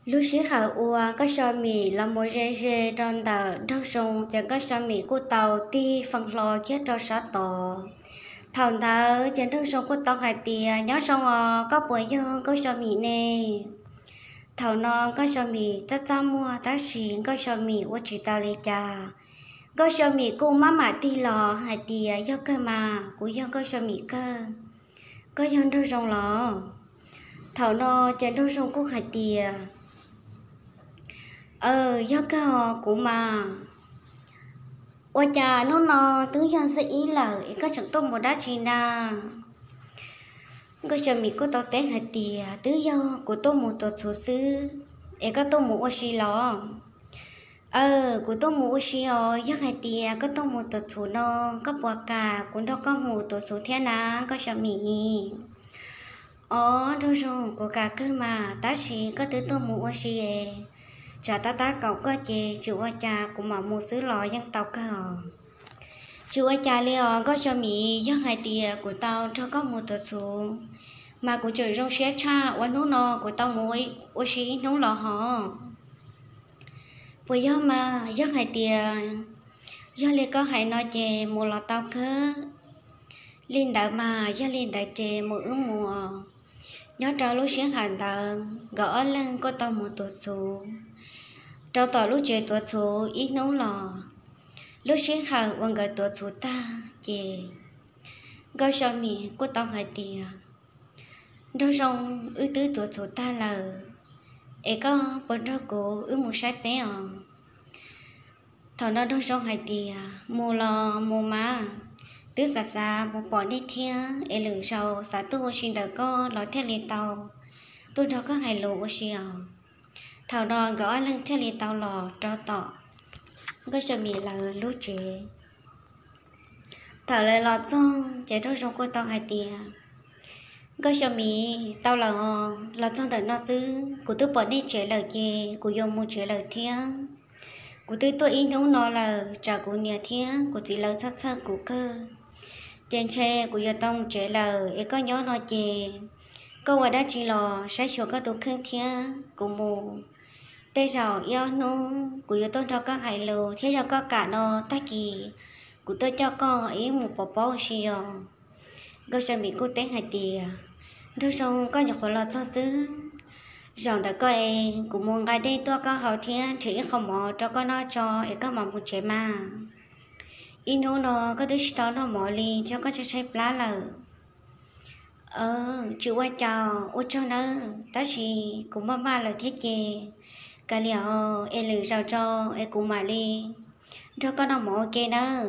Lub sij hawm uas Nkauj Xyo Mim los mus ze ze rau ntawm Nraug Zoo ces Nkauj Xyo Mim kuj tau tig fee hlo kiag rau sab tod. Thaum ntawd ces Nraug Zoo kuj tau hais tias, Nyob zoo os, koj puas yog Nkauj Xyo Mim ne? Thaum no Nkauj Xyo Mim txaj txaj muag tab sis Nkauj Xyo Mim ua tsis tau li cas. Nkauj Xyo Mim kuj maj mam tig los hais tias, Yog kawg mas, kuv yog Nkauj Xyo Mim kawg. Koj yog Nraug Zoo los? Thaum no ces Nraug Zoo kuj hais tias, Aw, yog kawg os kuv mas. Ua cas hnub no twb yog xiab ib lawm es koj tseem tuaj mus dab tsi na? Nkauj Xyo Mim kuj tau teb hais tias, Twb yog kuv tuaj mus tuav txhuv xwb, es koj tuaj mus ua si los? Aw, kuv tuaj mus ua si os, yog hais tias koj tuaj mus tuav txhuv no, koj puas kam kuv nrog koj mus tuav txhuv thiab na Nkauj Xyo Mim? Os Nraug Zoo, kuv kam kawg mas, tab sis koj twb tuaj mus ua si es tsam tab tab kaum koj ces tsis ua cas kuv mam mus xwb los yeej tau kawg os. Tsis ua cas li os Nkauj Xyo Mim, yog hais tias kuv tau nrog koj mus tuav txhuv mas kuv tseem zoo siab tshaj ua hnub no kuv tau mus ua si ib hnub los hos. Puas yog mas? Yog hais tias yog li koj hais no ces mus los tau kawg. Li ntawd mas yog li ntawd ces mus wb mus. Nyob rau lub sij hawm ntawd nkawd ob leeg kuj tau mus tuav txhuv rau tom lub tsev tuav txhuv ib hnub los. Lub sij hawm uas nkawd tuav txhuv tag ces Nkauj Xyo Mim kuj tau hais tias, Nraug Zoo, wb twb tuav txhuv tag lawm, es koj puas nrog kuv wb mus saib peb os? Thaum no Nraug Zoo hais tias, Mus los mus mas, twb xav xav mus pom nej thiab es lwm zaus xav tuaj ua si ntawm koj los thiaj li tau tuaj nrog koj hais lus ua si os. Thaum no nkawd ob leeg thiaj li tau los rau tom Nkauj Xyo Mim lawv lub tsev. Thaum lawv los txog ces Nraug Zoo kuj tau hais tias, Nkauj Xyo Mim, tau lawm os, los txog ntawm no xwb kuv twb pom nej tsev lawm ces kuv yuav mus tsev lawm thiab. Kuv twb tuaj ib hnub no lawm, tsam kuv niam thiab kuv txiv lawv txhawj txhawj kuv kawg, ces ntshe kuv yuav tau mus tsev lawm es koj nyob no ces koj ua dab tsi los saib xyuas koj tus kheej thiab, kuv mus tej zaum ib ob hnub kuv yuav tuaj nrog koj hais lus thiab yog koj kam no tag kis kuv tuaj coj koj es wb mus pov pob ua si os. Nkauj Xyo Mim kuj teb hais tias, Nraug Zoo, koj nyuam qhuav los txog xwb, zaum ntawm koj es kuv mus nqa dej tuaj koj haus thiab nrhiav ib qho mov rau koj noj tso es koj mam mus tsev mas. Ib hnub no koj twb tsis tau noj mov li, ntshe koj tshaib tshaib plab lawm. Tsis ua cas, ua tsaug nawb, tab sis kuv maj maj lawm thiab ces kav liam os, es lwm zaus tso es kuv mam li nrog koj noj mov ua ke nawb.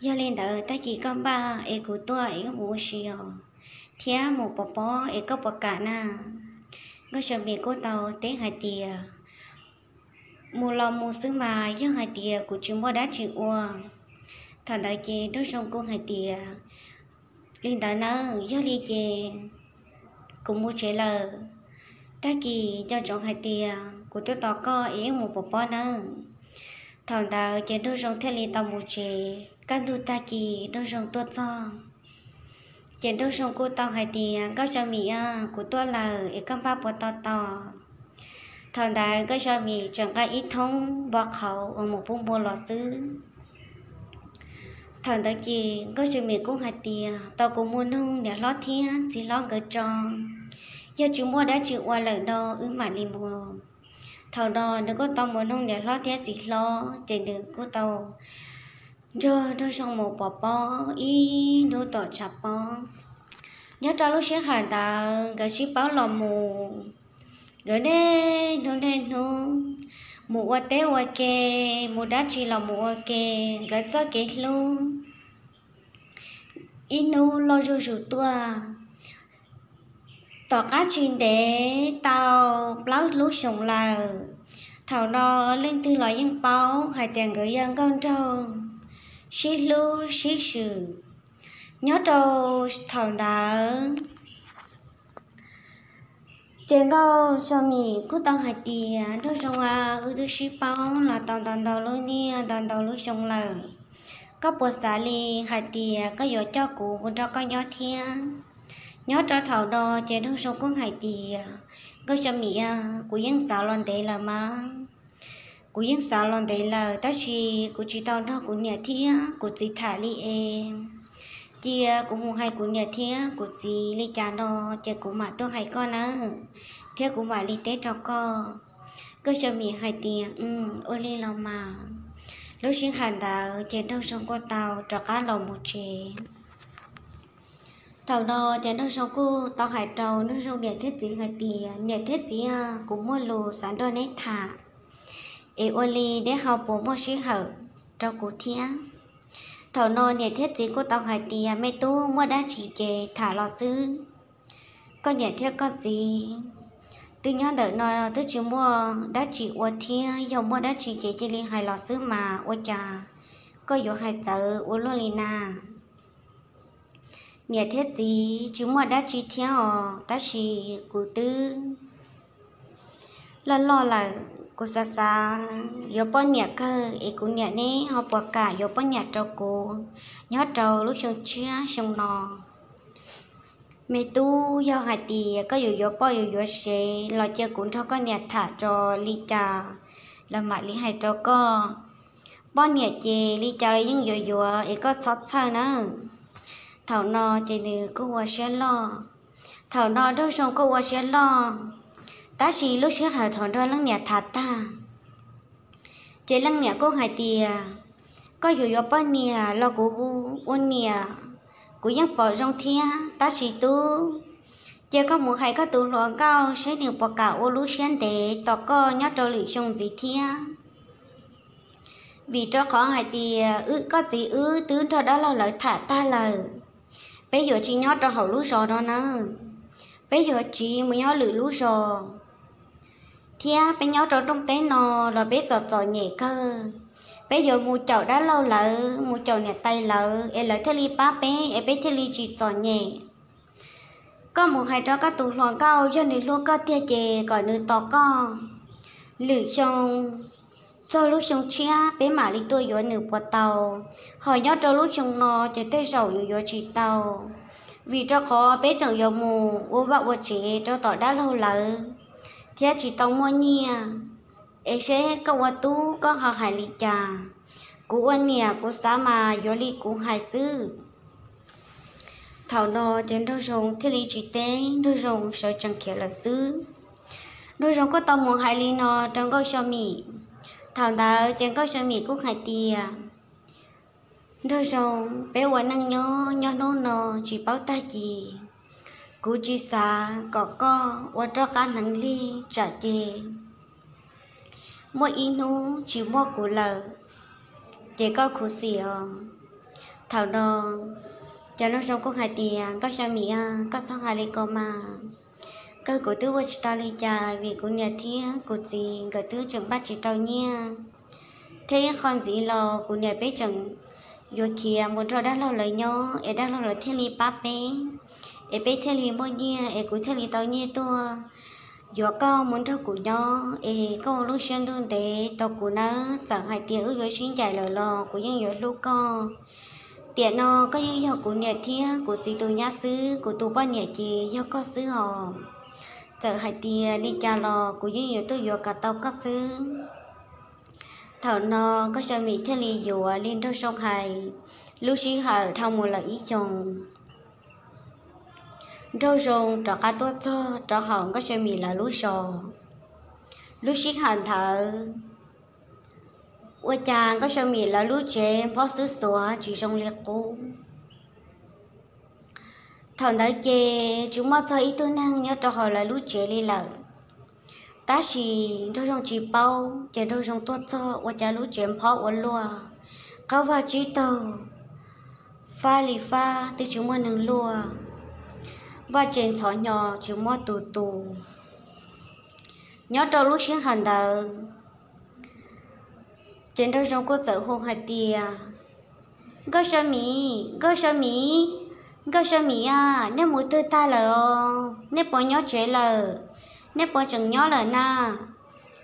Yog li ntawd tag kis koj npaj es kuv tuaj es wb mus ua si os, thiab mus pov pob es koj puas kam na? Nkauj Xyo Mim kuj tau teb hais tias, Mus los mus xwb mas, yog hais tias kuv tsis muaj dab tsi ua. Thaum ntawd ces Nraug Zoo kuj hais tias, Li ntawd nawb, yog li ces kuv mus tsev lawm. Tag kis nco ntsoov hais tias kuv tuaj tos koj es wb mus pov pob nawb. Thaum ntawd ces Nraug Zoo thiaj li tau mus tsev. Kaj ntug tag kis Nraug Zoo tuaj txog ces Nraug Zoo kuj tau hais tias, Nkauj Xyo Mim a, kuv tuaj lawm es koj npaj puas tau tos? Thaum ntawd Nkauj Xyo Mim tseem nqa ib thoob npo qhauv uas mus pub npua los xwb. Thaum ntawd ces Nkauj Xyo Mim kuj hais tias, Tau kuv mus noog niam hlob thiab txiv hlob nkawd tso, yog tsis muaj dab tsi ua lawm no wb mam li mus. Thaum no nws kuj tau mus noog niam hlob thiab txiv hlob ces nws kuj tau nrog Nraug Zoo mus pov pob ib hnub tom tshav pob. Nyob rau lub sij hawm ntawd nkawd sib paub los mus, nkawd niaj hnub niaj hnub mus ua teb ua ke, mus dab tsi los mus ua ke, nkawd txoj kev hlub ib hnub loj zuj zus tuaj. Tom qab tsis ntev tau plaub lub xyoos lawm, thaum no leej twg los yeej paub hais tias nkawd yog nkauj nraug sib hlub sib swm. Nyob rau thaum ntawd ces Nkauj Xyo Mim kuj tau hais tias, Nraug Zoo a, wb twb sib paub los tau ntau ntau lub niaj ntau ntau lub xyoo lawm, koj puas xav li hais tias koj yuav coj kuv mus nrog koj nyob thiab? Nyob rau thaum no ces Nraug Zoo kuj hais tias, Nkauj Xyoo Mim, kuv yeej xav los ntev lawm mas. Kuv yeej xav los ntev lawm tab sis kuv tsis tau nrog kuv niam thiab kuv txiv tham li es. Cia kuv mus hais kuv niam thiab kuv txiv li cas no ces kuv mam tuaj hais koj nawb, thiab kuv mam li teb rau koj. Nkauj Xyoo Mim hais tias, Ua li los mas. Lub sij hawm ntawd ces Nraug Zoo kuj tau rov qab los mus tsev. Thaum no ces Nraug Zoo kuj tau hais rau Nraug Zoo niam thiab txiv hais tias, Niam thiab txiv, kuv muaj lus xav nrog neb tham, es ua li neb ho puas muaj sij hawm rau kuv thiab? Thaum no niam thiab txiv kuj tau hais tias, Me tub, muaj dab tsi ces tham los xwb. Koj niam thiab koj txiv twb nyob ntawm no twb tsis muaj dab tsi ua thiab, yog muaj dab tsi ces cia li hais los xwb mas, ua cas koj yuav hais txawv ua luaj li na? Niam thiab txiv, tsis muaj dab tsi thiab os, tab sis kuv twb loj loj lawm, kuv xav xav yuav poj niam kawg es kuv niam neb ho puas kam yuav poj niam rau kuv nyob rau lub xyoo tshiab xyoo no. Me tub, yog hais tias koj yuav yuav poj yuav yuav sev los cia kuv nrog koj niam tham tso li cas los mam li hais rau koj. Poj niam ces li cas los yeej yuav yuav es koj txhob txhawj nawb. Thaum no ces nws kuj ua siab loj. Thaum no Nraug Zoo kuj ua siab loj, tab sis lub sij hawm thaum nrog leej niam tham tag ces leej niam kuj hais tias, Koj yuav yuav poj niam los kuv ua niam kuv yeej pom zoo thiab, tab sis tub, cia koj mus hais koj tus hluas nkauj seb nws puas kam ua lub siab ntev tos koj nyob rau lwm xyoo ntxiv thiab. Vim rau qhov hais tias wb, koj txiv wb twb nrog dab laug lawv tham tag lawm, peb yuav tsis nyob rau hauv lub zos no nawb, peb yuav tsiv mus nyob lwm lub zos, thiab peb nyob rau nroog teb no los peb txom txom nyem kawg. Peb yuav mus caum dab laug lawv, mus caum niam tais lawv es lawv thiaj li pab peb es peb thiaj li tsis txom nyem. Koj mus hais rau koj tus hluas nkauj, yog nws hlub koj tiag ces kom nws tos koj lwm xyoo, txog lub xyoo tshiab peb mam li tuaj yuav nws puas tau? Ho nyob rau lub xyoo no ces tej zaum yuav yuav tsis tau, vim rau qhov peb tseem yuav mus ua vaj ua tsev rau tom dab laug lawv thiab tsis tau muaj nyiaj. Es seb koj ua tub koj ho hais li cas? Kuv ua niam kuv xav mas yuav li kuv hais xwb. Thaum no ces Nraug Zoo thiaj li tsis teb, Nraug Zoo sawv tsees khiav lawm xwb. Nraug Zoo kuj tau mus hais li no rau Nkauj Xyo Mim. Thaum ntawd ces Nkauj Xyo Mim kuj hais tias, Nraug Zoo, peb ua neej nyob nyob hnub no tsis paub tag kis. Kuv tsis xav kom koj ua rov qab hneev lig tsam ces muaj ib hnub tsis muaj kuv lawm ces koj khuv xim os. Thaum no ces Nraug Zoo kuj hais tias, Nkauj Xyo Mim, koj txhob hais li ko mas. Kawg kuv twb ua tsis tau li cas vim kuv niam thiab kuv txiv nkawd twb tseem npaj tsis tau nyiaj, thiab ib qho ntxiv los kuv niam peb tseem yuav khiav mus nrog dab laug lawv nyob es dab laug lawv thiaj li pab peb, es peb thiaj li muaj nyiaj es kuv thiaj li tau nyiaj tuaj yuav koj mus nrog kuv nyob es koj ua lub siab ntuj ntev tau kuv nawb. Txawm hais tias wb yuav sib ncaim lawm los kuv yeej yuav hlub koj. Tiam no koj yeej yog kuv niam thiab kuv txiv tus nyab xwb, kuv tus poj niam ces yog koj xwb os. Txawm hais tias li cas los kuv yeej yuav tuaj yuav kom tau koj xwb. Thaum no Nkauj Xyo Mim thiaj li yuav li Nraug Zoo hais. Lub sij hawm dhau mus lawm ib xyoos, Nraug Zoo rov qab tuaj txog rau hauv Nkauj Xyo Mim lawv lub zos. Lub sij hawm ntawd ua cas Nkauj Xyo Mim lawv lub tsev nphob xwb xuav tsis zoo li qub. Thaum ntawd ces tsis muaj txog ib tug neeg nyob rau hauv lawv lub tsev li lawm. Tab sis Nraug Zoo tsis paub ces Nraug Zoo tuaj txog ua cas lub tsev nphob ua luaj, qab vaj tsib taug, fab li fab twb tsis muaj neeg luaj, vaj tsev ntxhov hnyo tsis muaj tus tu. Nyob rau lub sij hawm ntawd ces Nraug Zoo kuj txawm hu hais tias, Nkauj Xyo Mim, Nkauj Xyo Mim, Nkauj Xyo Mim a, nej mus twg tag lawm os? Nej puas nyob tsev lawm? Nej puas tseem nyob lawm na?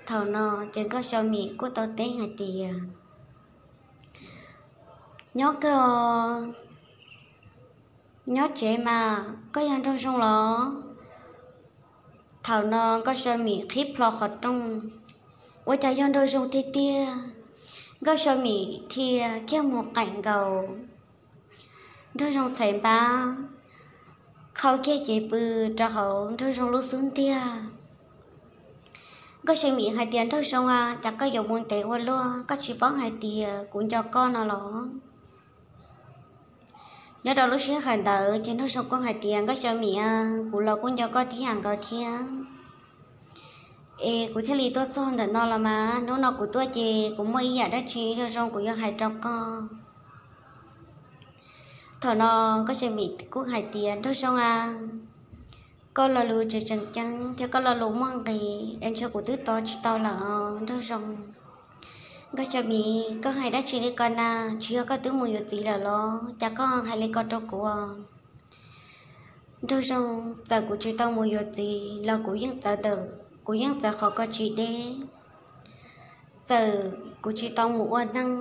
Thaum no ces Nkauj Xyo Mim kuj tau teb hais tias, Nyob kawg os, nyob tsev mas. Koj yog Nraug Zoo los? Thaum no Nkauj Xyo Mim qhib plho qhov rooj, ua cas yog Nraug Zoo tiag tiag. Nkauj Xyo Mim thiaj kiag mus qeem nkaus Nraug Zoo txhais npab, qhau kiag cev pw rau hauv Nraug Zoo lub xub ntiag. Nkauj Xyo Mim hais tias, Nraug Zoo a, cas koj yuav mus ntev ua luaj, koj tsis paub hais tias kuv nco koj no los? Nyob rau lub sij hawm ntawd ces Nraug Zoo kuj hais tias, Nkauj Xyo Mim a, kuv los kuj nco koj tib yam nkaus thiab, es kuv thiaj li tuaj txog ntawm no los mas. Hnub no kuv tuaj ces kuv muaj ib yam dab tsi zoo zoo kuv yuav hais rau koj. Thaum no Nkauj Xyo Mim kuj hais tias, Nraug Zoo a, koj lo lus tseem tseem ceeb thiab koj lo lus muaj nqis es ntshe kuv twb tos tsis tau lawm os Nraug Zoo. Nkauj Xyo Mim, koj hais dab tsi li ko na? Tsis yog koj twb mus yuav txiv lawm los? Cas koj hais li ko rau kuv? Nraug Zoo, txawm kuv tsis tau mus yuav txiv los kuv yeej txawv ntawm, kuv yeej txawv qhov ko tsis deb. Txawm kuv tsis tau mus ua neej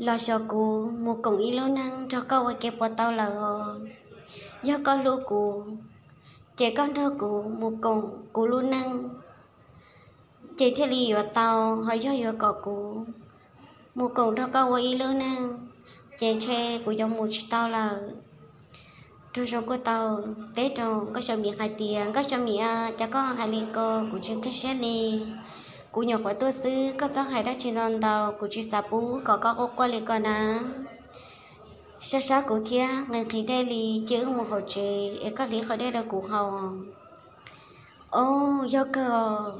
los xyov kuv mus koom ib lub neej nrog koj ua ke puas tau lawm os? Yog koj hlub kuv, ces koj nrog kuv mus koom kuv lub neej, ces thiaj li yuav tau, ho yog yuav kom kuv mus koom nrog koj ua ib lub neej, ces ntshe kuv yuav mus tsis tau lawm. Nraug Zoo kuj tau teb rau Nkauj Xyo Mim hais tias, Nkauj Xyo Mim a, cas koj hais li ko kuv tsis nkag siab li. Kuv nyuam qhuav tuaj xwb, koj txhob hais dab tsi ntau ntau, kuv tsis xav pub kom koj quaj quaj li ko na. Sab sab kuv thiab nqhis nqhis dej li, cia wb mus hauv tsev es koj hliv qhov dej rau kuv haus. Au, yog kawg os.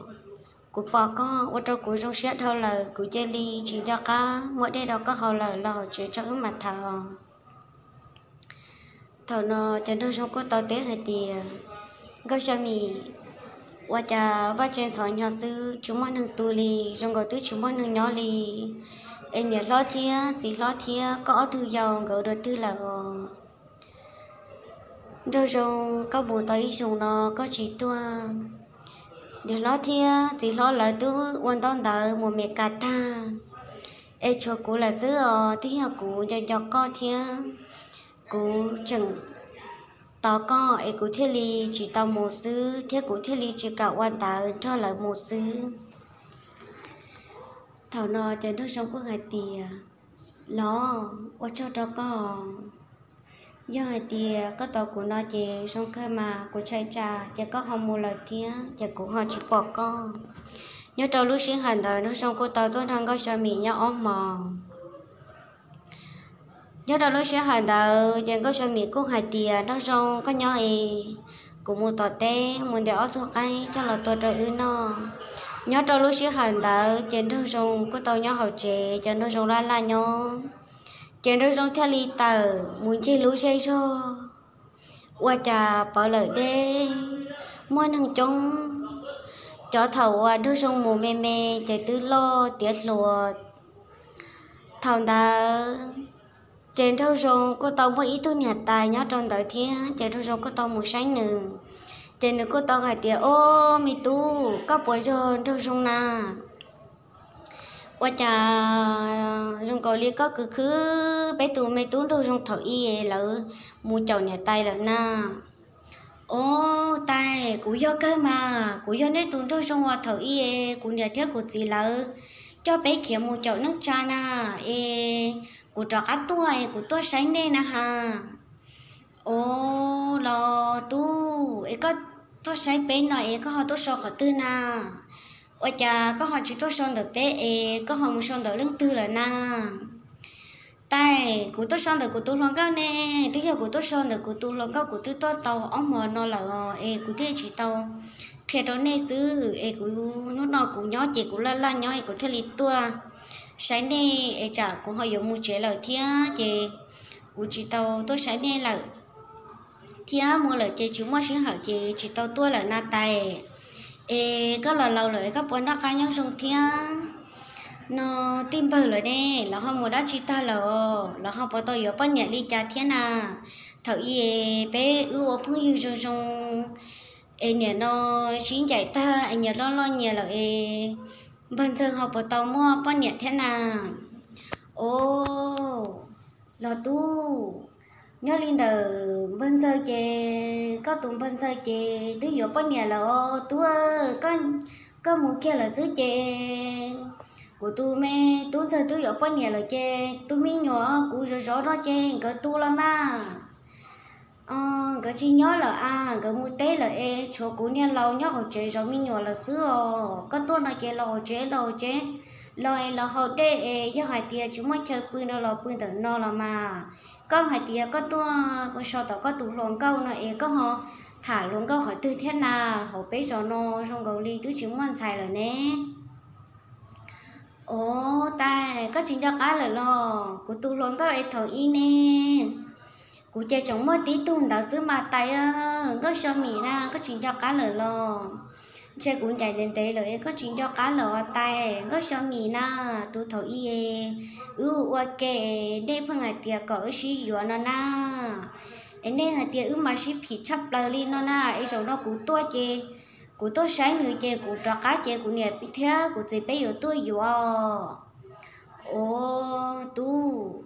Kuv pom koj ua rau kuv zoo siab dhau lawm, kuv cia li tsis nco qab muab dej rau koj haus lawm, los hauv tsev tso wb mam tham. Thaum no ces Nraug Zoo kuj tau teb hais tias, Nkauj Xyo Mim, ua cas vaj tse ntxhov nyo xwb tsis muaj neeg tu li, zoo nkaus twb tsis muaj neeg nyob li, es niam hlob thiab txiv hlob thiab koj ob tug yau nkawd dua twg lawm os? Nraug Zoo, koj mus tau ib xyoos no koj tsis tuaj, niam hlob thiab txiv hlob lawv twb ua ntaub ntawv mus Mes Kas tag, es tshuav kuv lawm xwb os. Twb yog kuv nco nco koj thiab kuv tseem tos koj es kuv thiaj li tsis tau mus xwb, thiab kuv thiaj li tsis kam ua ntawv nrog lawv mus xwb. Thaum no ces Nraug Zoo kuj hais tias, Los, ua tsaug rau koj. Yog hais tias koj tos kuv no ces zoo kawg mas, kuv ntshai tsam ces koj ho mus lawm thiab ces kuv ho tsis pom koj. Nyob rau lub sij hawm ntawd Nraug Zoo kuj tau tuaj nrog Nkauj Xyo Mim nyob ob hmos. Nyob rau lub sij hawm ntawd ces Nkauj Xyo Mim kuj hais tias, Nraug Zoo, koj nyob es kuv mus tom teb mus ntes ob tug qaib coj los tua rau wb noj. Nyob rau lub sij hawm ntawd ces Nraug Zoo kuj tau nyob hauv tsev, ces Nraug Zoo laj laj nyob, ces Nraug Zoo thiaj li tawm mus ncig lub zej zog. Ua cas pawv lawm deb, muaj neeg coob. Cov thaum uas Nraug Zoo mus me me ces twb loj tiav hluas. Thaum ntawd ces Nraug Zoo kuj tau muaj ib tug niam tais nyob rau ntawd thiab, ces Nraug Zoo kuj tau mus saib nws. Ces nws kuj tau hais tias, Ob, me tub, koj puas yog Nraug Zoo na? Ua cas zoo nkaus li koj kwv khwb peb tus me tub Nraug Zoo thaum ub lawv mus caum niam tais lawm na? Ob, tais, kuv yog kawg mas, kuv yog nej tus Nraug Zoo uas thaum ub kuv niam thiab kuv txiv lawv coj peb khiav mus caum neej tsa na, es kuv rov qab tuaj es kuv tuaj saib nej na has. Ob, los tub, es koj tuaj saib peb no es koj ho tuaj so qhov twg na? Ua cas koj ho tsis tuaj so ntawm peb es koj ho mus so ntawm leej twg lawm na? Tais, kuv tuaj so ntawm kuv tus hluas nkauj ne. Twb yog kuv tuaj so ntawm kuv tus hluas nkauj, kuv twb tuaj tau ob hmo no lawm os, es kuv thiaj tsis tau qhia rau nej xwb. Es kuv hnub no kuv nyob ces kuv laj laj nyob es kuv thiaj li tuaj saib nej, es tsam kuv ho yuav mus tsev lawm thiab ces kuv tsis tau tuaj saib nej lawm, thiab mus lawm ces tsis muaj sij hawm ces tsis tau tuaj lawm na tais. Es koj los laus lawm, koj puas noj qab nyob zoo thiab? No tij npawg lawv ne, lawv ho mus dab tsi tag lawm? Lawv ho puas tau yuav poj niam li cas thiab na? Thaum ub peb wb ua phooj ywg zoo zoo, es nim no sib ncaim tag es nyias loj loj nyias lawm es npawg ntxawg ho puas tau muaj poj niam thiab na? Ob, los tub, Nyob li ntawm npawg ntxawg ces, koj tus npawg ntxawg ces twb yuav poj niam lawm os tub. Koj mus kiag lawm xwb ces kuv tus me tub ntxawg twb yuav poj niam lawm ces tus me nyuam kuv zov zov no ces nkawd tu los mas, nkawd tsis nyob lawm a, nkawd mus teb lawm es tshuav kuv niag laus nyob hauv tsev zov me nyuam lawm xwb os. Koj tuaj no ces los hauv tsev, los hauv tsev, los es los haus dej es yog hais tias tsis muaj chaw pw no los pw ntawm no los mas. Koj hais tias koj tuaj so tom koj tus hluas nkauj no es koj ho tham hluas nkauj qhov twg thiab na? Hauv peb zos no zoo nkaus li twb tsis muaj ntxhais lawm ne. Os tais, koj tsis nco qab lawm los? Kuv tus hluas nkauj es thaum ub ne, kuv ces tseem muaj tib tug ntawd xwb mas tais. Nkauj Xyo Mim na, koj tsis nco qab lawm los? Ntshe kuv ncaim ntev ntev lawm es koj tsis nco qab lawm os tais. Nkauj Xyo Mim na, tus thaum ub wb ua ke, nej pheej hais tias kom wb sib yuav no na, es nej hais tias wb mas sib phim tshaj plaws li no na. Es zaum no kuv tuaj ces, kuv tuaj saib nws ces kuv rov qab ces kuv niam thiab kuv txiv peb yuav tuaj yuav. Os tub,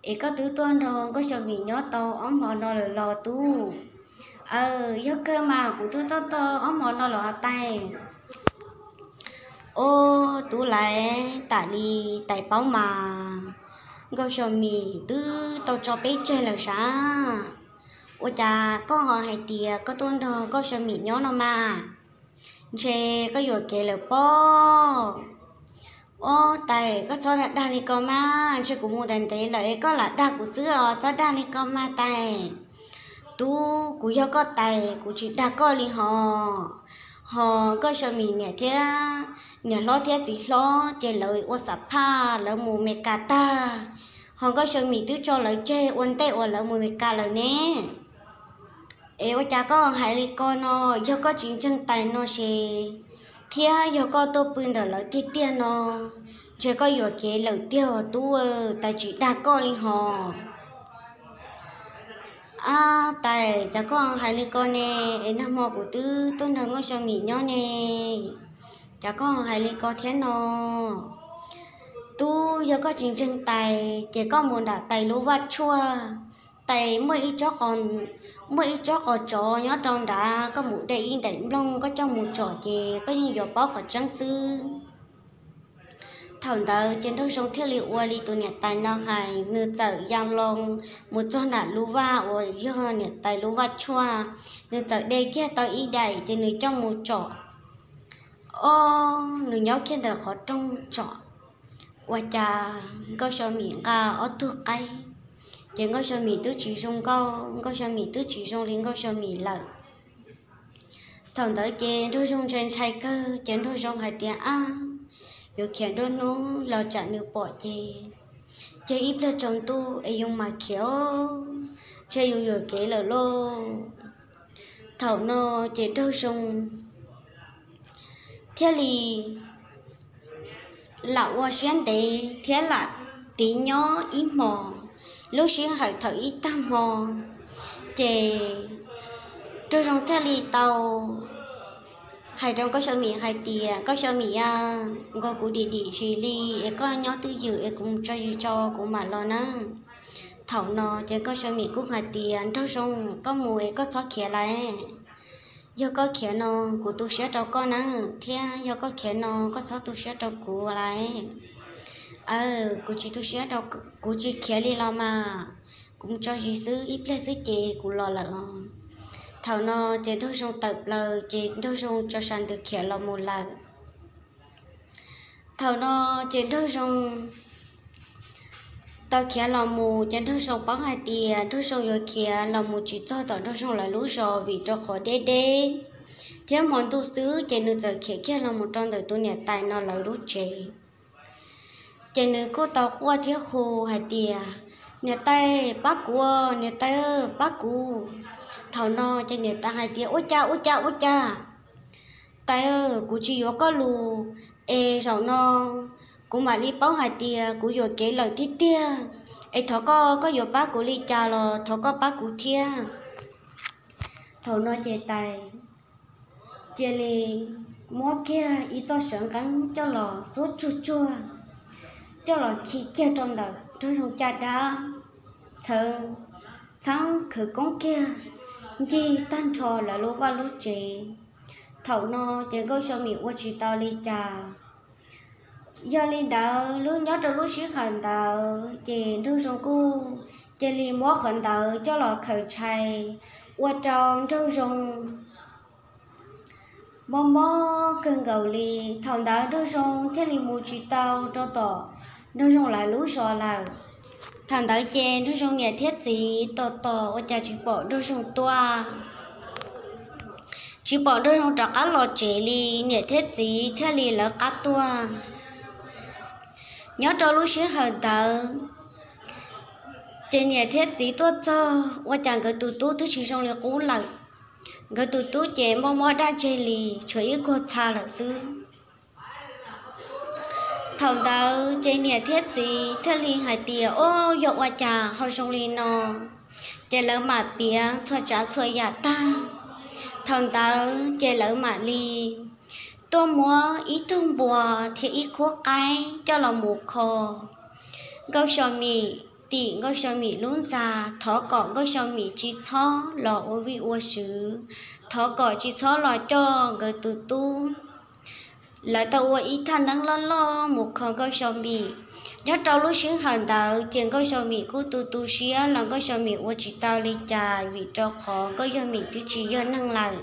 es koj twb tuaj nrog Nkauj Xyo Mim nyob tau ob hmo no lawm los tub? Aw, yog kawg mas kuv twb tuaj tau ob hmo no lawm os tais. Os tub, lawv tam li tais paub mas Nkauj Xyo Mim twb tau tso peb tseg lawm sav. Ua cas koj ho hais tias koj tuaj nrog Nkauj Xyo Mim nyob no mas? Ntshe koj yuam kev lawm pob. Os tais, koj txhob dag dag li ko mas, ntshe kuv mus ntev ntev lawm es koj lam dag kuv xwb os, txhob dag li ko mas tais. Tub, kuv yog koj tais, kuv tsis dag koj li hos. Hos Nkauj Xyo Mim niam thiab, niam hlob thiab txiv hlob ces lawv ua xam phaj lawv mus Mes Kas tag, hos Nkauj Xyo Mim twb tso lawv tseg ua ntej uas lawv mus Mes Kas lawm ne. Es ua cas koj hais li ko no? Yog koj tsis ntseeg tais no ces, thiab yog koj tuaj pw ntawm lawv tiag tiag no, ntshe koj yuam kev lawm tiag os tub, tais tsis dag koj li hos. Ab tais, cas koj hais li ko ne? Es nag hmo kuv twb tuaj nrog Nkauj Xyo Mim nyob ne, cas koj hais li ko thiab no? Tub, yog koj tsis ntseeg tais ces koj mus nram tais lub vaj tshuaj. Tais muaj ib tsob qos tsov nyob rau nrad, koj mus de ib daim nplooj koj coj mus tsom ces koj yeej yuav paub qhov tseeb xwb. Thaum ntawd ces Nraug Zoo thiaj li ua li tus niam tais no hais, nws txawm ya loo mus txog nram lub vaj uas yog niam tais lub vaj tshuaj, nws txawm de kiag tau ib daim ces nws coj mus tsom. Ob, nws nyob kiag ntawm qhov rooj tsom, ua cas Nkauj Xyo Mim nqa ob tug qaib, ces Nkauj Xyo Mim twb tsis zoo nkauj, Nkauj Xyo Mim twb tsis zoo li Nkauj Xyo Mim lawm. Thaum ntawd ces Nraug Zoo ntshai ntshai kawg ces Nraug Zoo hais tias, ab, yuav khiav nruab hnub los tsam nws pom ces, ces ib pliag tsaus ntuj es yus mam khiav, ntshe yus yuam kev lawm lauj. Thaum no ces Nraug Zoo thiaj li lam ua siab ntev thiab lam tiv nyob ib hmos. Lub sij hawm thaum ib tag hmo ces Nraug Zoo thiaj li tau hais rau Nkauj Xyo Mim hais tias, Nkauj Xyo Mim a, nkaus kuv dim dim zis li es koj nyob twj ywm es kuv mus tso zis tso kuv mam los nawb. Thaum no ces Nkauj Xyo Mim kuj hais tias, Nraug Zoo, koj mus es koj txhob khiav lawm. Yog koj khiav no kuv tu siab rau koj nawb, thiab yog koj khiav no koj txhob tu siab rau kuv lawm. Aw, kuv tsis tu siab rau, kuv tsis khiav li los mas, kuv mus tso zis xwb, ib pliag xwb ces kuv los lawm os. Thaum no ces Nraug Zoo tawm plaws ces Nraug Zoo tso sa ntws khiav los mus lawm. Thaum no ces Nraug Zoo tau khiav los mus ces Nraug Zoo paub hais tias Nraug Zoo yuav khiav los mus tsis txog tom Nraug Zoo lawv lub zos vim rau qhov deb deb thiab hmo ntuj xwb ces nws txawm khiav kiag los mus rau ntawm tus niam tais no lawv lub tsev. Ces nws kuj tau quaj thiab hu hais tias, Niam tais, pab kuv, niam tais, pab kuv. Thaum no ces niam tais hais tias, Ua cas, ua cas, ua cas? Tais, kuv tsis yuav koj lus es zaum no kuv mam li paub hais tias kuv yuam kev lawm tiag tiag. Es thov koj, koj yuav pab kuv li cas los thov koj pab kuv thiab. Thaum no ces tais cia li muab kiag ib txoj sawv nqeeb coj los xuab tsuag tsuag, coj los khi kiag rau ntawm Nraug Zoo caj dab, txhawv txheeb khawv koob kiag ncig tag nrho lawv lub vaj lub tsev. Thaum no ces Nkauj Xyo Mim ua tsis tau li cas. Yog li ntawd, lub nyob rau lub sij hawm ntawd ces Nraug Zoo kuj cia li muab qhov ntawd coj los khaws tshais ua rau Nraug Zoo mob mob kawg nkaus li. Thaum ntawd Nraug Zoo thiaj li mus tsis tau rau tom Nraug Zoo lawv lub zos lawm. Thaum ntawd ces Nraug Zoo niam thiab txiv tos tos ua cas tsis pom Nraug Zoo tuaj, tsis pom Nraug Zoo rov qab los tsev li, niam thiab txiv thiaj li lawv qab tuaj. Nyob rau lub sij hawm ntawd ces niam thiab txiv tuaj txog ua cas nkawd tus tub twb tsis zoo li qub lawm. Nkawd tus tub ces mob mob daj ntseg li, tshuav ib kuag txha lawm xwb. Thaum ntawd ces niam thiab txiv thiaj li hais tias, Ob, yog ua cas ho zoo li no? Ces lawv mam piav txhua tsav txhua yam tag. Thaum ntawd ces lawv mam li tuaj muab ib tug npua thiab ib khub qaib coj los mus kho Nkauj Xyo Mim tim Nkauj Xyo Mim lub ntxa, thov kom Nkauj Xyo Mim tsis txhob los ua vij ua sw, thov kom tsis txhob los coj nkawd tus tub. Lawv tau ua ib thaj neeb loj loj mus kho Nkauj Xyo Mim. Nyob rau lub sij hawm ntawd ces Nkauj Xyo Mim kuj tu tu siab los Nkauj Xyo Mim ua tsis tau li cas vim rau qhov Nkauj Xyo Mim twb tsis yog neeg lawm.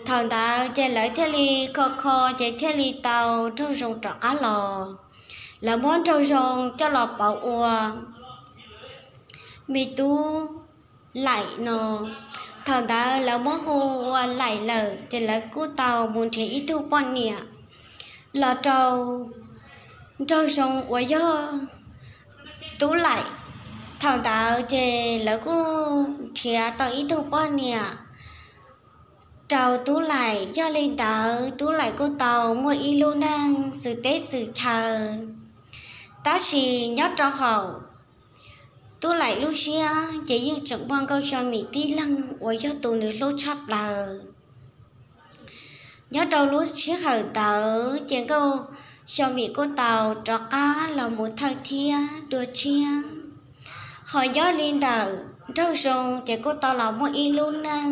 Thaum ntawd ces lawv thiaj li kho kho ces thiaj li tau Nraug Zoo rov qab los. Lawv muab Nraug Zoo coj los pauv ua me tub Laim no. Thaum ntawd lawv muab hu ua Laim lawm ces lawv kuj tau mus nrhiav ib tug poj niam los rau Nraug Zoo uas yog Tub Laim. Thaum ntawd ces lawv kuj nrhiav tau ib tug poj niam rau Tub Laim. Yog li ntawd Tub Laim kuj tau muaj ib lub neej xws teb xws chaw. Tab sis nyob rau hauv Tub Laim lub siab ces yeej tseem muaj Nkauj Xyo Mim tib leeg uas yog tus nws hlub tshaj plaws. Nyob rau lub sij hawm ntawd ces Nkauj Xyo Mim kuj tau rov qab los mus thawj thiab dua tshiab. Ho nyob li ntawm Nraug Zoo ces kuj tau los muaj ib lub neej.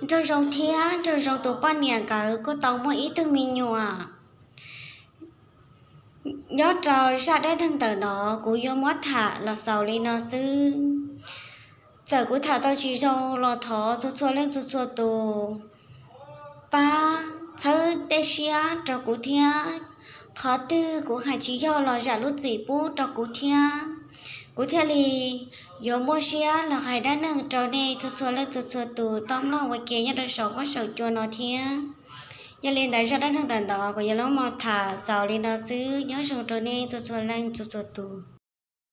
Nraug Zoo thiab Nraug Zoo tus poj niam nkawd kuj tau muaj ib tug me nyuam. Nyob rau zaj dab neeg ntawm no kuv yuav muab tham los xaus li no xwb. Txawm kuv tham tau tsis zoo los thov txhua txhua leej txhua txhua tus pab txhawb dej siab rau kuv thiab. Qhov twg kuv hais tsis yog los zam lub txim pub rau kuv thiab, kuv thiaj li yuav muaj siab los hais dab neeg rau nej txhua txhua leej txhua txhua tus tau mloog ua ke nyob rau saum huab saum cua no thiab. Yog li ntawd zaj dab neeg ntawm no kuv yuav los tham xaus li no xwb, nyob zoo rau nej txhua txhua leej txhua txhua tus.